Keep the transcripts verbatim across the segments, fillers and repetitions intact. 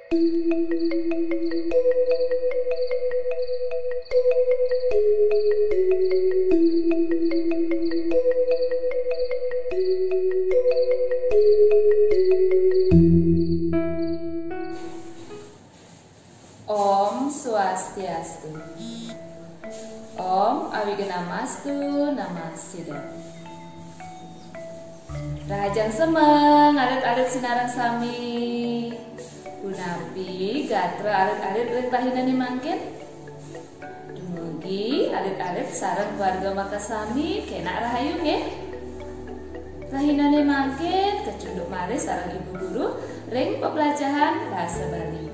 Om Swastiastu. Om Awighnamastu Namo Sidham. Rahajeng semeng, alit-alit sinareng sami. Punapi gatra alit-alit ring rahinane mangkin? Dumugi alit-alit sareng keluarga makasami kenak rahayu nggih. Rahinane mangkin kacunduk malih sareng Ibu Guru ring peplajahan basa Bali.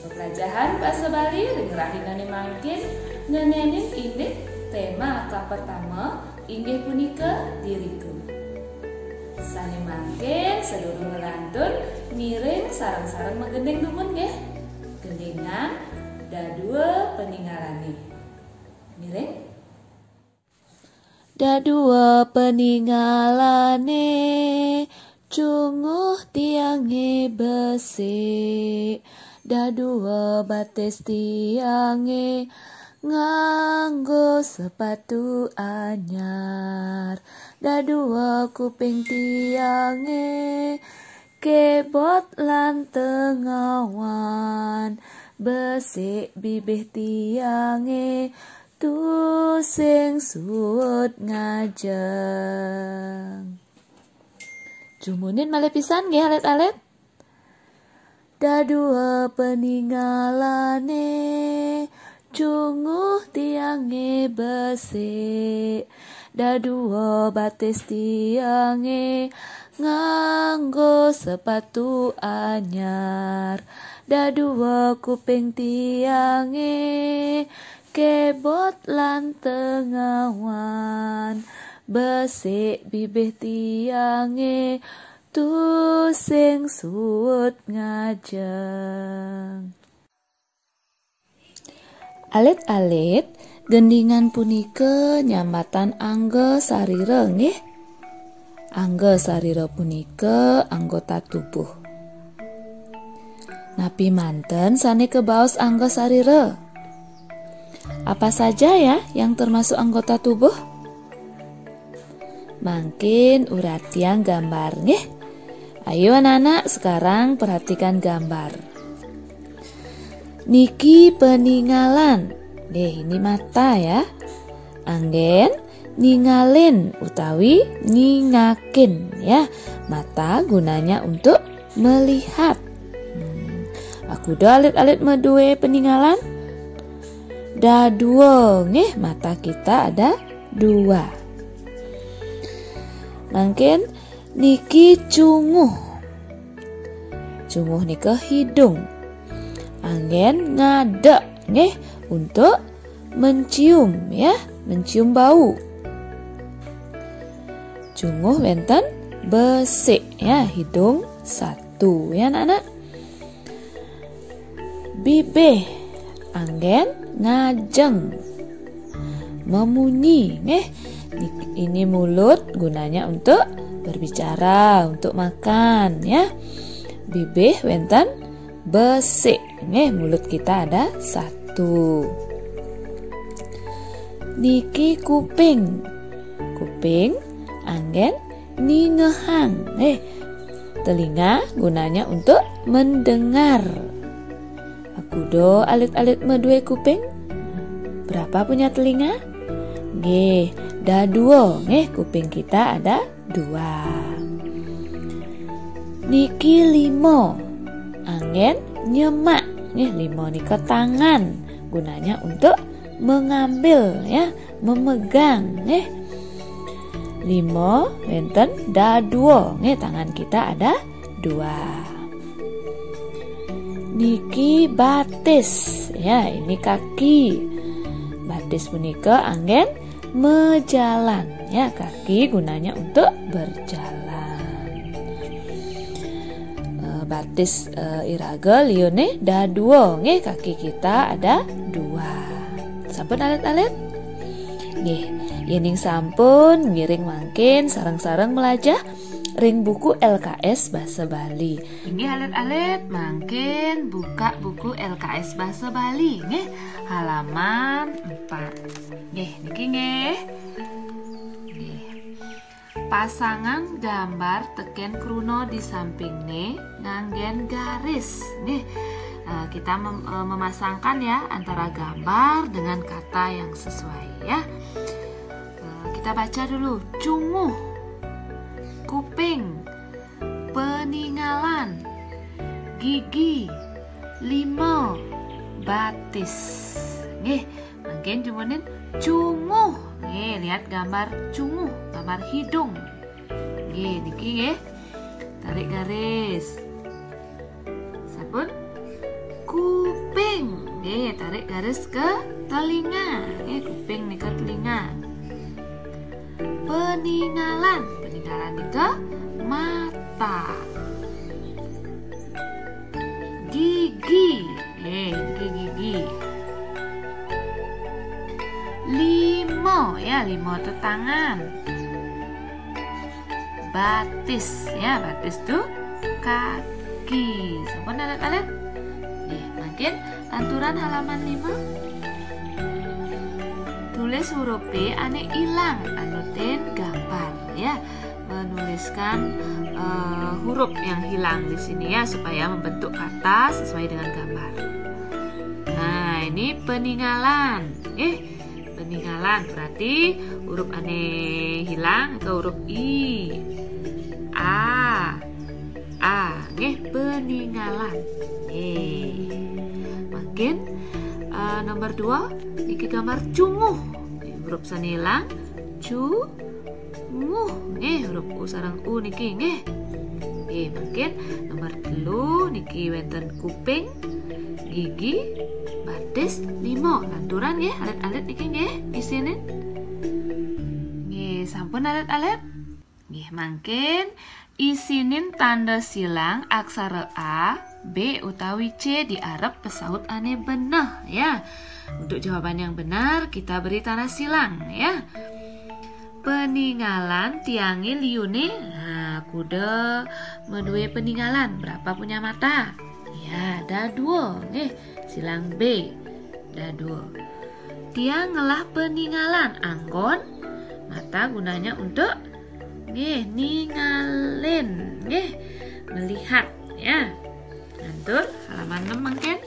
Peplajahan basa Bali ring rahinane mangkin ngenenin indik tema kapertama, inggih punika diriku. Sane mangkin sadurung nglantur, ngiring sareng-sareng magending dumun nggih. Gendingan dadua paningalane. Ngiring. Dadua paningalane, cunguh tiange besik, dadua batis tiange nganggo sepatu anyar, dadua kuping tiange kebot lan tengawan, besik bibih tiange tusing suud ngajeng. Jumunin malih pisan nggih alit-alit. Dadua paningalane, cunguh tiange besik, dadua batis tiange nganggo sepatu anyar, dadua kuping tiange kebot lan tengawan, besik bibih tiange tusing suud ngajeng. Alit-alit, gendingan punika nyambatang angga sarira nggih. Angga sarira punika anggota tubuh. Napi manten sane kabaos angga sarira? Apa saja ya yang termasuk anggota tubuh? Mangkin uratiang gambar nggih. Ayo anak-anak, sekarang perhatikan gambar. Niki peningalan. Nggih, ini mata ya. Anggen ningalin utawi nyingakin ya. Mata gunanya untuk melihat. Hmm. Aku do alit-alit madue peningalan. Dadua nggih, mata kita ada dua. Mangkin niki cunguh. Cunguh nika hidung. Anggen ngadek nggih untuk mencium ya, mencium bau. Cunguh wenten besik ya, hidung satu ya anak-anak. Bibih anggen ngajeng, memunyi nggih. Ini mulut gunanya untuk berbicara, untuk makan ya. Bibih wenten besik nggih, mulut kita ada satu. Niki kuping. Kuping anggen ningehang. Eh, telinga gunanya untuk mendengar. Aku do alit-alit madue kuping. Berapa punya telinga? Nggih, dadua nggih, kuping kita ada dua. Niki lima. Anggen nyemak nggih, lima nika tangan. Gunanya untuk mengambil ya, memegang nggih. Lima wenten dadua nggih, tangan kita ada dua. Niki batis ya, ini kaki. Batis punika anggen mejalan ya, kaki gunanya untuk berjalan. Eh, batis eh, iraga liune dadua nggih, kaki kita ada dua. Sampun alit-alit? Nggih, yening sampun ngiring mangkin sareng-sareng melajah ring buku L K S Basa Bali. Inggih alit-alit, mangkin buka buku L K S Basa Bali, nggih, halaman empat. Nggih, niki nggih. Nggih. Pasangan gambar tekén kruna di sampingné nganggén garis, nggih. Eh, kita mem- eh, memasangkan ya antara gambar dengan kata yang sesuai ya. Eh, kita baca dulu. Cunguh, kuping, peningalan, gigi, lima, batis. Nggih, mangkin jumunin cunguh. Nggih, lihat gambar cunguh, gambar hidung. Nggih, niki nggih. Tarik garis. Sampun? Kuping. Nggih, tarik garis ke telinga. Nggih, kuping nika telinga. Peningalan. Peningalan nika mata. Gigi. Nggih, niki gigi. Lima, ya, lima itu tangan. Batis, ya, batis itu kaki. Sampun alit-alit? Nggih, mangkin lanturan halaman lima. Tulis hurufé ané ilang, anutin gambar, ya. Menuliskan eh, huruf yang hilang di sini ya, supaya membentuk kata sesuai dengan gambar. Nah, ini peningalan. Eh, peningalan berarti huruf ané hilang ke huruf I. A. A, nggih, peningalan. Nggih. Mangkin eh, nomor dua, niki gambar cunguh. Huruf sané ilang, cu, nguh. Nggih, huruf U sareng U niki nggih. Nggih, mangkin nomor telu niki wénten kuping, gigi, batis, lima. Lanturan nggih, alit-alit niki nggih, isinin. Nggih, sampun alit-alit? Nggih, mangkin isinin tanda silang aksara A, B utawi C di arep pesaut ané beneh ya. Untuk jawaban yang benar kita beri tanda silang ya. Peningalan tiangé liuné, nah, kuda madué peningalan, berapa punya mata? Ya, ada dua, nggih. Silang B, ada dua. Tiang ngelah peningalan anggon, mata gunanya untuk nggih, ningalin, nggih, melihat ya. Lantur halaman enam mangkin.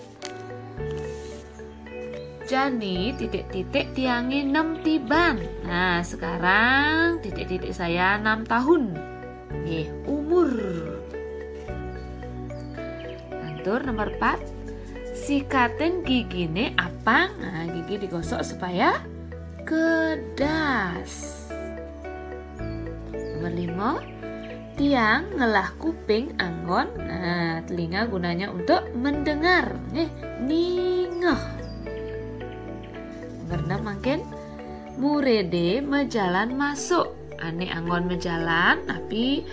Jani titik-titik tiangé enam tiban. Nah, sekarang titik-titik saya enam tahun. Nggih, umur. Lantur nomor empat. Sikatin giginé apang. Nah, gigi digosok supaya kedas. Nomor lima. Tiang ngelah kuping anggon. Nah, telinga gunanya untuk mendengar. Nggih, ningeh. Nomor enam mangkin. Muridé majalan masuk. Ané anggon majalan, tapi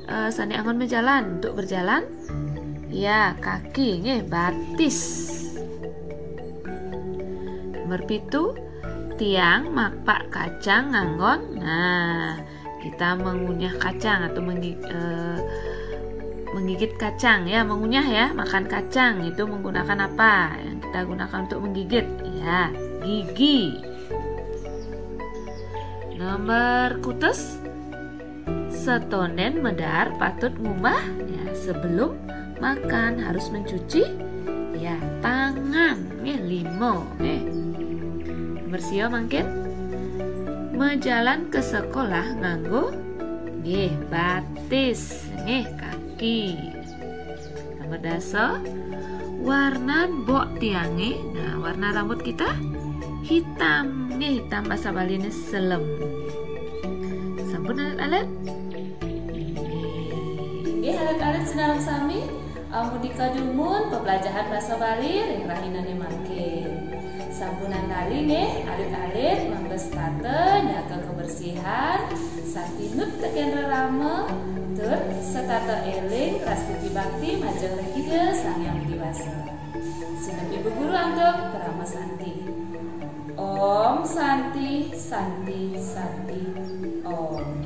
eh, sané anggon majalan untuk berjalan. Ya, kaki nggih, batis. Nomor pitu, tiang makpak kacang nganggon. Nah, kita mengunyah kacang atau menggi- eh, menggigit kacang ya, mengunyah ya, makan kacang itu menggunakan apa? Yang kita gunakan untuk menggigit ya, gigi. Nomor kutus, setonden medar patut ngumbah ya, sebelum makan harus mencuci ya tangan. Nggih, lima nggih. Nomor sia mangkin, majalan ke sekolah nganggo nggih, batis nggih, kaki. Nomor dasa, warnan bok tiangé. Nah, warna rambut kita hitam. Nggih, hitam basa Baliné selem. Sampun alit-alit? Nggih, alit-alit sinareng sami, amunika dumun peblajahan basa Bali ring rahinané mangkin. Sampunang kali nggih, alit-alit mangda setata nyaga kebersihan, satinut tekén rerama, tur setata éling prastiti bakti majeng ring Ida Sang Hyang Widi Wasa. Sineb Ibu Guru antuk parama santi. Om Santi, Santi, Santi, Om.